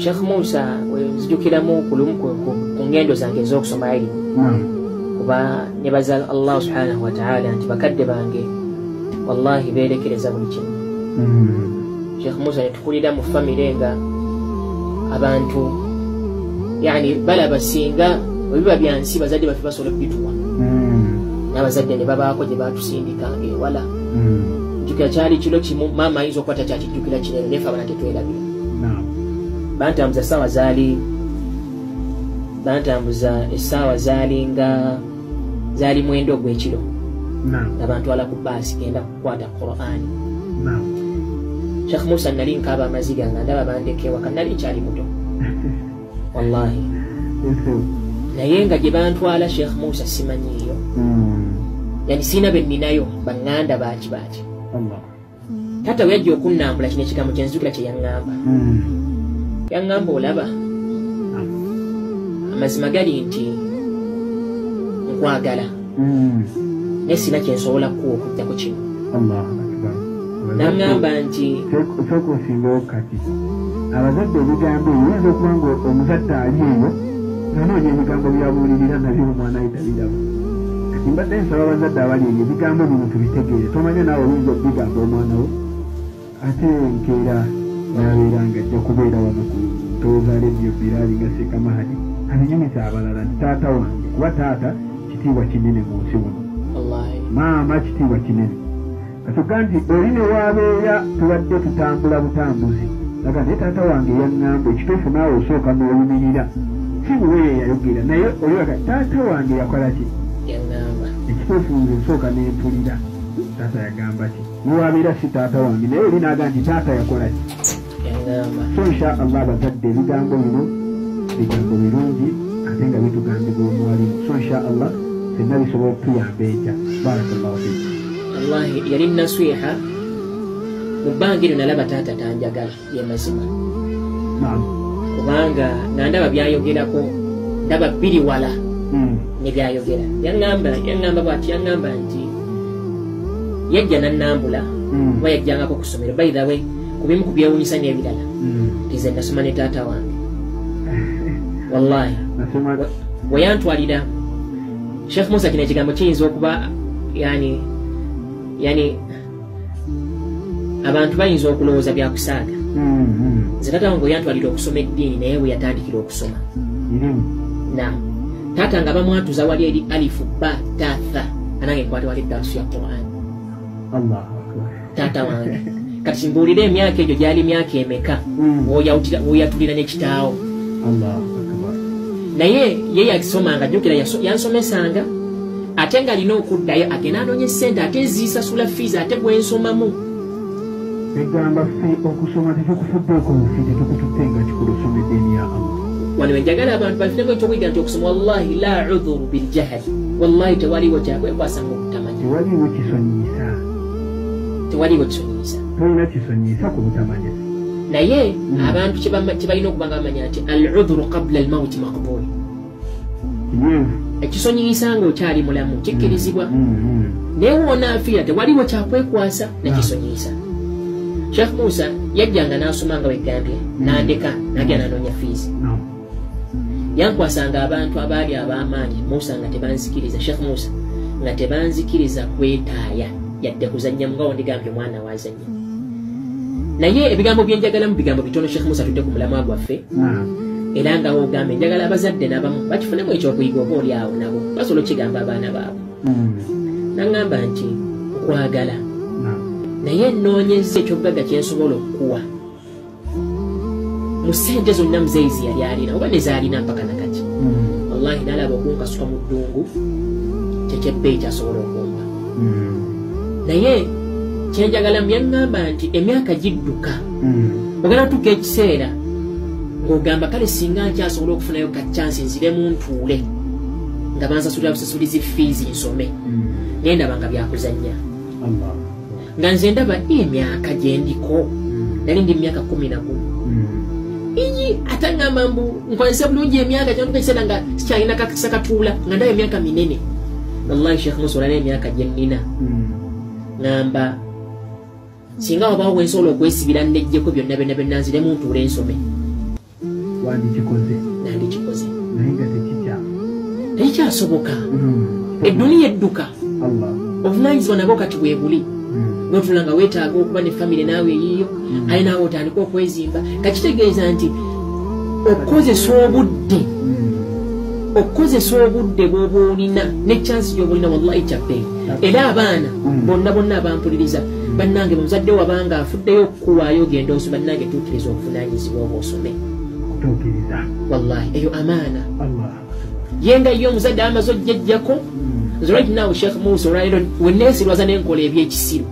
Sheikh Musa nzijukiramu ku lumu ku ngendo zange ez'okusoma elimu, kuba nebaza Allah subhanahu wa ta'ala nti bakadde bange wallahi beerekereza buli kimu. Sheikh Musa netukulira mu famire nga abantu yani balaba singa ebiba bya nsi bazadde baffe basobola okubituwa, n'abazadde ne babaako gye batusindikanga ewala. Njukira kyali kiro kimu, maama ayinza okuba takyakijjukira kinene, naye ffe abaana tetwerabira. Bantambuza essaawa zaali, bantambuza essaawa zaali nga zaali 9 ogw'ekiro, nga bantwala ku baasi genda kukwata Qur'ani. Sheikh Musa nali nkaaba amaziga nga ndaba bandeka ewaka, nali nkyali muto wallahi, naye nga gye bantwala Sheikh Musa simanyiiyo, yani siina be nninayo baŋŋanda baaki baaki. Taata bwe yajja okunnambula, kino ekigambo kye nzijukira kye yaŋŋamba, yaŋŋamba olaba amazima gali nti nkwagala, naye sina kye nsobola kukuwa okujjako kino. Naŋŋamba nti osooka osingawo kati abazadde ebigambo ebyo oyinza okuba nga omuzadde ali eyo ng'anoonya ebigambo byabuulirira nabyo omwana we tabiraba. Kati mbadde nsaba abazadde abali eyo ebigambo bino tubitegeere, tomanya naawe oyinza okubigamba omwana wo, ate nkeera nabeera nga ajja kubeera wano ku Ntooza Radio Bilali nga Seeka Mahadi abinyumiza abalala nti taata wange, kuba taata kitiibwa kinene mu nsi muno, maama kitiibwa kinene. Katuga nti oli ne waabeera tubadde tutambula butambuzi, naga naye taata wange yaŋŋamba ekituufu, naawe osooka n'oyimirira, si wuwe ye yayogera, naye oliwaga taata wange yakola ki, yaŋŋamba ekituufu, nze nsooka nempulira taata yagamba ki, newabeera si taata wange, naye oli naaga nti taata yakola ki, yaŋŋamba. So insha Allah abazadde ebigambo bino bigambo birungi ate nga bitugambibwa omwalimu, so insha Allah fenna bisobola okutuyamba enkya. Barakallahu fiik. Wallahi yali nasiha mu bbanga eryo nalaba taata tanjagala, ye mazima, kubanga nga ndaba byayogerako ndaba biri wala ne byayogera. Yaŋŋamba bw'ati, yaŋŋamba nti yajja nannambula, kuba yajjangako ku ssomero. By the way, ku bimu ku byewuunyisa n'ebirala, nti nze nasoma ne taata wange wallahi. We yantwalira Sheikh Musa, kino ekigambo kiyinza okuba yani abantu bayinza okulowooza byakusaaga. Nze taata wange yantwalira okusoma eddiini, naye we yatandikira okusoma na taata nga bamwatuza wali eri alifu ba ta tha, anange nkwata wali ddarusu ya Qur'an. Taata wange kati mbuulire emyaka egyo gyali myaka emeka w'oyatulira ne kitaawo. Naye ye yasomanga, jjukira yansomesanga, ate nga alina okuddayo agenda anoonya essente ate zisasula fiizi ate gwensomamu. Egamba ffe okusoma tetukufuddeeko bufi, tetukututte nga kikulu osoma eddiini ya Allah. Wano njagala abantu bafuneko ekyokuyiga nti okusoma wallahi la udhuru biljahali, wallahi tewaliwo kyakwekwasa nga obutamanya, tewaliwo kisonyiisa, tewaliwo kisonyiisa, tolina kisonyiisa ku butamanya. Naye abantu kye balina okuba nga bamanya nti al udhuru qabla al mauti maqbul, ekisonyiisa ng'okyali mulamu kikkirizibwa, naye wonaafiira tewaliwo kyakwekwasa nakisonyiisa. Sheikh Musa yajjanga n'asoma nga wegambye, n'andeka n'agenda n'anoonya fiizi. Yankwasanga abantu abaali ab'amaanyi Musa nga tebanzikiriza, Sheikh Musa nga tebanzikiriza kwetaaya yadde kuzannya nga wondigambye omwana wazannya. Naye ebigambo byenjagalamu bigambo bitono Sheikh Musa, tudde ku mulamwa gwaffe. Era nga wogambe njagala abazadde n'abamu bakifunemu ekyokuyiga, oba oli awo nabo basobola okukigamba abaana baabwe. Naŋŋamba nti nkwagala, naye nnoonyezza ekyobugagga kye nsobola okukuwa mu ssente zonna muzeeyi yali alina oba ne zaalina mpaka nakati. Wallahi nalaba okunkasuka mu ddungu kyekyebbeeyi kyasobola okumpa. Naye kyenjagala yaŋŋamba nti emyaka gidduka, ogenda tutuuka ekiseera ng'ogamba kale singa nkyasobola okufunayo ka chance nziremu ntuule nga bansasulira busasulizi fiizi nsome, naye ndaba nga byakuzannya. Nga nze ndaba emyaka gye ndiko, nali ndi myaka 11, iyi ate ngamba mbu nkozesa bulungi emyaka kyantuka ekiseera nga sikyalina kakisa katuula, nga ndaba emyaka minene. Wallahi Sheikh Musa, olala emyaka gye nnina ŋŋamba singa wabaawo wensobola okwesibira nejjeko byonna byonna byonna nziremu ntuule nsome, wandikikoze. Nandikikoze. Naye nga tekikyasoboka. Edduniya edduka, obuvunaanyizibwa nabwo kati bwe buli. Notula nga weetaaga okuba ne famire naawe eyiyo, aye naawe otandika okwezimba. Kakitegeeza nti okukozesa obudde, okukozesa obudde bw'oba olina ne chansi gy'oba olina, wallahi kyabbeeyi. Era abaana bonna bonna abampuliriza, bannange, muzadde wabanga afuddeyo okukuwaayo ogenda osoma, bannange tuukiriza obuvunaanyizibwa obwo osome. Kutuukiriza. Wallahi eyo amaana ye nga ye omuzadde amaze ojjajjako. Nze right now, Sheikh Musa, olwaleero weneesirwaza nenkola ebyekisiru,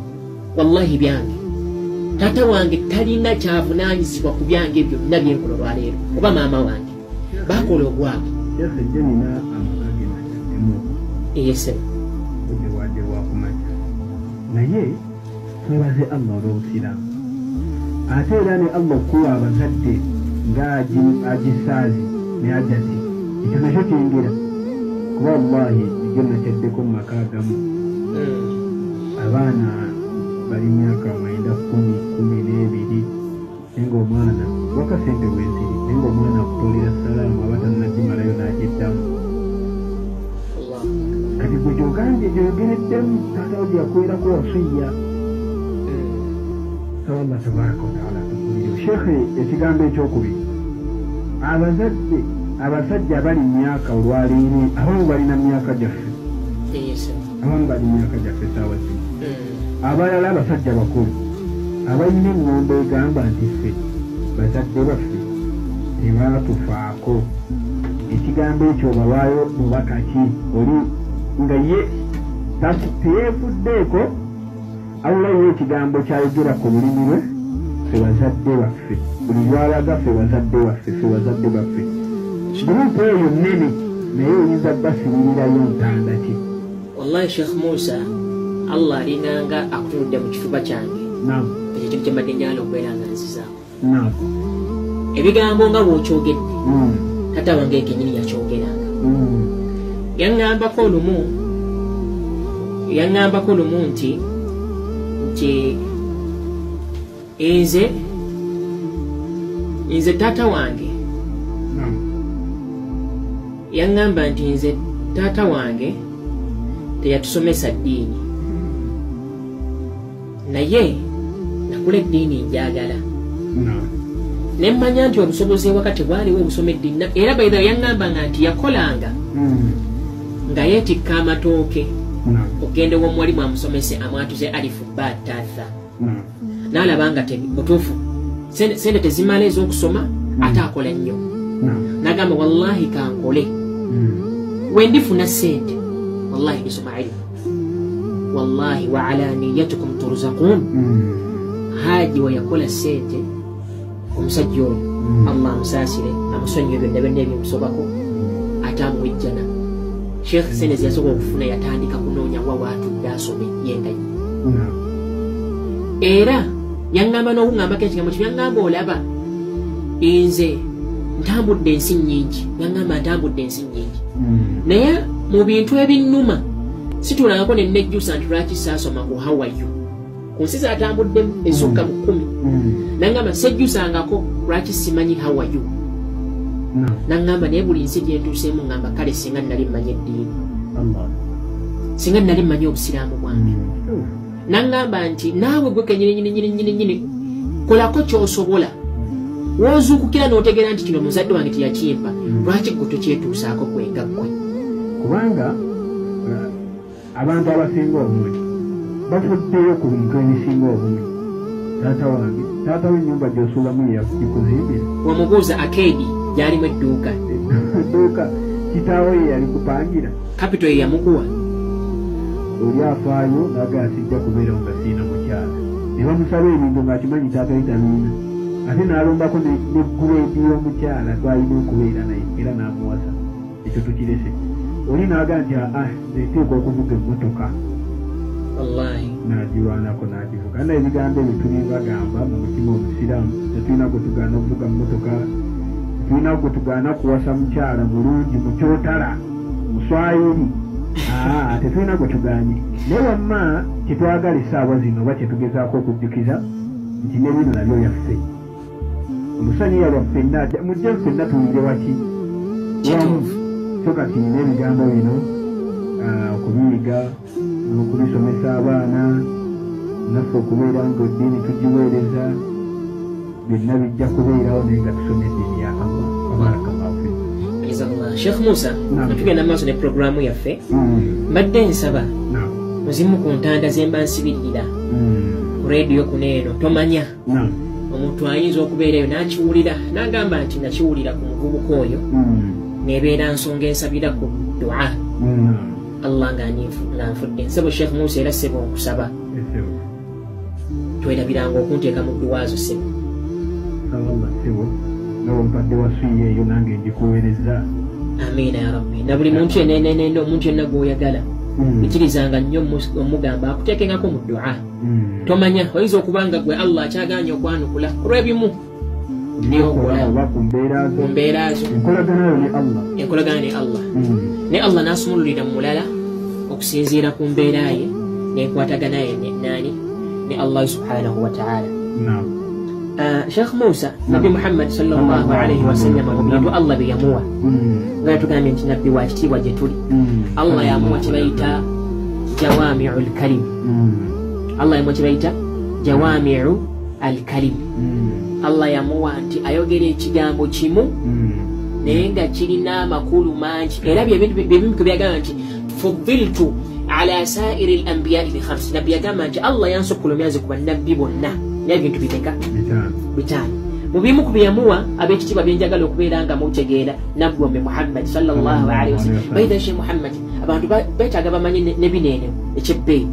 wallahi byange. Taata wange talina kyavunaanyizibwa ku byange byonna byenkola olwaleero, oba maama wange bakola ogwabwe. Sheikh, ejjo nina amaka ge nakyaddemu. Eyesebo. Budde bwadde bwakumakya, naye twebaze Allah olw'obusiraamu, ate era ne Allah okuwa abazadde nga agisaazi ne ajati, ekyo nakyo kyengera. Kuba wallahi ejjo nakyaddeko mu maka agamu, abaana bali myaka 9, 10, 12, naye ngaomwana waka sente weziri, naye ngaomwana akutolera salaamu aba tannagimalayo n'agiddamu. Kati gwe gyogambye gyoyogereddemu taata wo gyeyakwerako wasiya. Saba Allah tabaraka wataala atukulire. Shekhe, ekigambo ekyokubiri, abazadde abasajja abali myaka olwaleero, abamu balina myaka gyaffe, abamu bali myaka gyaffe saawa zino, abalala abasajja bakulu abalina eŋŋombe egamba nti ffe bazadde baffe tebaatufaako, ekigambo ekyo obawaayo bubaka ki? Oli nga ye teyeefuddeeko, awulayo ekigambo kyayogera ku lulimi lwe, ffe bazadde baffe, buli lwalaga ffe bazadde baffe, ffe bazadde baffe. Gurupu eyo nnene, naye oyinza basibirirayo ntanda ki? Wallahi Sheikh Musa, Allah alinganga akutunudde mu kifuba kyange. Ekyo kintu kyembadde njagala okubeera nga nzizaako. Ebigambo nga bw'okyogedde, taata wange kennyini yakyogeranga. Yaŋŋambako lumu nti nze taata wange, yaŋŋamba nti nze taata wange teyatusomesa ddiini, naye nakula eddiini njagala, ne mmanya nti obusobozi ewaka tebwaliwo obusoma eddiini. Era baitha yaŋŋambanga nti yakolanga nga yeetikka amatooke okugenda ew'omuwalimu amusomese, amwatuze alifu ba tatha, n'alaba nga butuufu sente tezimala ez'okusoma, ate akola nnyo. N'agamba wallahi kankole, we ndifuna sente wallahi ndisoma ilimu, wallahi wa alaniyatukum turzaqun. Haji we yakola sente, omusajja oyo Allah amusaasire amusonyiwe byonna byonna ebyemusobako, ate amuwejjana. Sheikh, sente zeyasooka okufuna yatandika kunoonya wa waatudde asome yengayi. Era yaŋŋamba n'okuŋŋambako ekigambo kibi, yaŋŋamba olaba nze ntambudde ensi nnyingi, yaŋŋamba ntambudde ensi nnyingi, naye mu bintu ebinnuma situulangako ne nejjusa nti lwaki saasoma ku how are you ku nsi zatambuddemu ezisukka mu 10. Naŋŋamba sejjusangako lwaki simanyi how are you. Naŋŋamba naye buli nsi gye ntuuseemu ŋŋamba kale singa nali mmanyi eddiini, singa nali mmanyi obusiraamu bwange. Naŋŋamba nti naawe gwe kennyini nyini nyini nyini kolako ky'osobola, woozuukukira n'otegeera nti kino muzadde wange teyakimpa, lwaki gwe tokyetuusaako gwe nga ggwe? Kubanga abantu abasinga obungi bafuddeyo ku bintu ebisinga obungi. Taata wange, taata w'ennyumba gy'osulamu yeyakugikuzimbira. Wamubuuza akeedi gyalimu edduuka? Edduuka kitaawe ye yali kupangira. Kapito ye yamukuwa. Oli afaayo n'agamba sijja kubeerawo nga siina mukyala, ne bamusaba ebintu ng'akimanyi taata ye tabiina, ate n'alombako ne gureedi y'omukyala gw'alina okubeera naye era n'amuwasa. Ekyo tukirese. Oli n'agamba nti aa nze nteekwa okuvuga emmotoka. Wallahi n'agirwanako n'agivuga. Naye ebigambo ebyo tubibagamba mu mutima omusiraamu, tetulina gwe tugaana okuvuga mmotoka, tetulina gwe tugaana kuwasa mukyala mulungi mukyotala muswayiri. Tetulina gwe tuganye, naye wamma kyetwagala essaawa zino oba kyetugezaako okujjukiza nti ne bino nabyo byaffe, omusanyiya lwa ffenna, mujje ffenna tuwulire waki wamu. So kati n'ebigambo bino okubiyiga n'okubisomesa abaana naffe okubeera nga eddiini tugiweereza, byonna bijja kubeerawo naye nga tusomye eddiini ya Allah. Barakallahu fiik. Jazakallah. Sheikh Musa, tugenda maaso ne puroguramu yaffe. Mbadde nsaba muzimu ku ntanda zemba nsibirira ku rediyo kuno eno, tomanya omuntu ayinza okubeera eyo n'akiwulira n'agamba nti nakiwulira ku muvubuka oyo, nebeera nsonga ensabira ku dua Allah nga nfudde. Nsebo Sheikh Musa, era ssebo nkusaba twerabiranga okunteeka mu dduwa zo ssebo. Allah ssebo, nga bwompadde wasiya eyo nange ngikuweereza. Amiina ya Rabbi. Na buli muntu yenna, omuntu yenna gw'oyagala ikirizanga nnyo omugamba akuteekengako mu dua. Tomanya oyinza okuba nga gwe Allah akyagaanye okwanukula olw'ebimu byokola oba ku mbeera zo, enkolagana ne Allah, ne Allah n'asumululira mu mulala okusinziira ku mbeera ye n'enkwatagana ye nani ne Allah subhanahu wa ta'ala. Sheikh Musa, Nabbi Muhammad sallallahu alaihi wasallam mu bintu Allah bye yamuwa, nga yatugambye nti nabbi wa kitiibwa gye tuli, Allah yamuwa kye bayita jawamiu lkalim. Allah yamuwa kye bayita jawamiu alkalim. Allah yamuwa nti ayogera ekigambo kimu naye nga kirina amakulu mangi, era byebimu byagamba nti fuddiltu ala sairi lambiyai bi khamsi. Nabbi yagamba nti Allah yansukkulumya nze ku bannabbi bonna n'ebintu bimeka? Bitaano. Mu bimu ku byeyamuwa ab'ekitiibwa byenjagala okubeera nga mutegeera nabbi wamwe Muhammad sallallahu alaihi wasallam. Baitha Sheikh Muhammad, abantu beetaaga bamanye ne bino eno ekyebbeeyi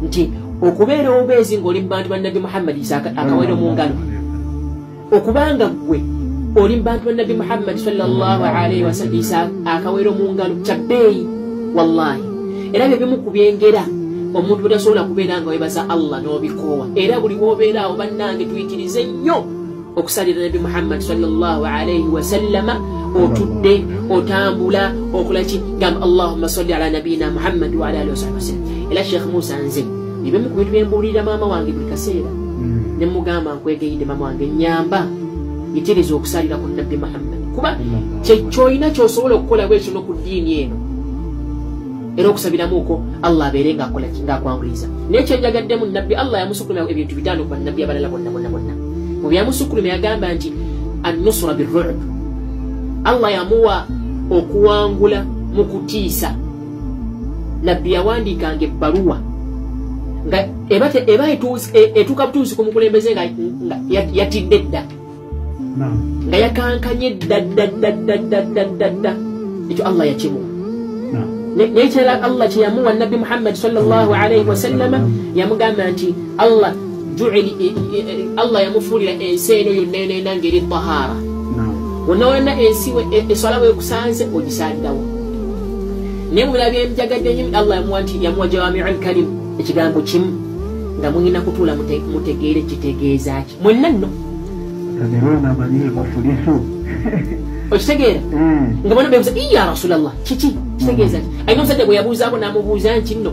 nti okubeera obubeezi ng'oli mu bantu ba Nabbi Muhammad akawero mu ngalo, okubanga ggwe oli mu bantu ba Nabbi Muhammad sallallahu alaihi wasallam akawero mu ngalo kyabbeeyi wallahi. Era bye bimu ku byengera omuntu bw'atasobola kubeera nga weebaza Allah n'obikoowa. Era buli w'obeera awo bannange tuyitirize nnyo okusalira Nabbi Muhammad sallallahu alaihi wasallama, otudde otambula okola ki, gamba Allahumma salli ala nabiyina Muhammad wa ala alihi wasahbihi wasallam. Era Sheikh Musa, nze bibimu ku bintu bye mbuulirira maama wange buli kaseera, ne mugamba nkwegeyidde maama wange nnyamba yitiriza okusalira ku Nabbi Muhammad, kuba kyolina ky'osobola okukola bwekyo no ku ddiini eno, era okusabiramuko Allah abeere ng'akola ki, ng'akwanguyiza. Naye kyenjagaddemu nabbi Allah yamusukkulumya ebintu bitaano ku bannabbi abalala bonna bonna bonna. Mu byamusukkulumya yagamba nti annusra birru'b, Allah yamuwa okuwangula mu kutiisa. Nabbi yawandiikanga ebbaluwa nga eba etuuka butuusi ku mukulembeze nga yatidde dda, nga yakankanye dda dda dda dda dda dda dda dda. Ekyo Allah yakimuwa. Naye kirala Allah kye yamuwa Nabbi Muhammad sallallahu alaihi wasallama, yamugamba nti Allah Allah yamufuulira ensi eno yonna eno ena ng'eri tahara, wonna wonna ensi eswala weekusanze ogisaalirawo. Naye mu birala byenjagadde nnyo Allah yamuwa nti yamuwa jawamiu lkalim, ekigambo kimu nga mulina kutuula mutegeere kitegeeza ki mwenna nno okitegeera nga bonna beebuuza iya Rasulallah kiki kitegeeza ki. Alina omusajja gwe yabuuzaako n'amubuuza nti nno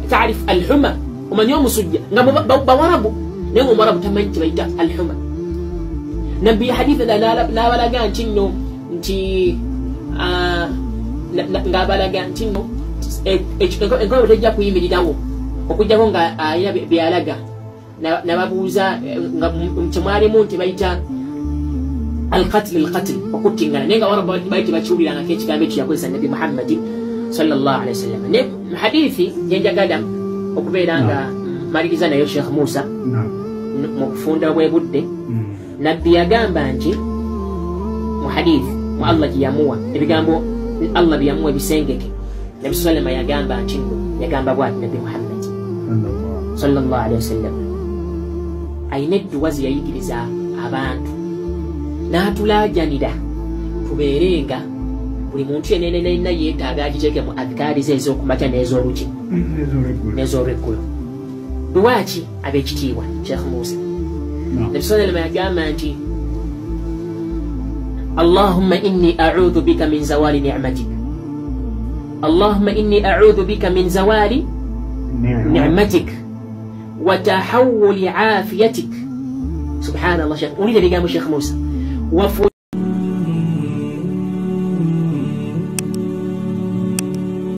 taarif alhuma, omanyi omusujja, nga bawarabu, naye nga omuwarabu tamanyi kye bayita alhuma. Nabbi haditha n'abalaga nti nno nti ng'abalaga nti nno enkola tejja kuyimirirawo okuggyako nga alina byalaga. Nababuuza nga kyemwalimu nti bayita alqatl alqatl, okuttingana, naye nga warabu bali tebakiwulirangako ekigambo ekyo yakozesa Nabbi Muhammad sallallahu alaihi wasallam. Ne hadithi gyenjagala okubeera nga maliriza nayo Sheikh Musa mu kufunda bwebudde, Nabbi yagamba nti mu hadithi mu Allah gye yamuwa ebigambo Allah bye yamuwa ebisengeke, Nabbi sallama yagamba nti nno yagamba bw'ati Nabbi Muhammad sallallahu alaihi wasallam alina edduwa ze yayigiriza abantu n'atulaajanira tubeerenga buli muntu yenna yenna yeetaaga agiteeke mu adhikaari ze ez'okumakya n'ez'oluki n'ez'olweggulo. Lwaki ab'ekitiibwa Sheikh Musa? Nabbi sallallahu alayhi yagamba nti Allahumma inni a'udhu bika min zawali ni'matik, Allahumma inni a'udhu bika min zawali ni'matik wa tahawuli afiyatik. Subhanallah, Sheikh, ulira ebigambo Sheikh Musa.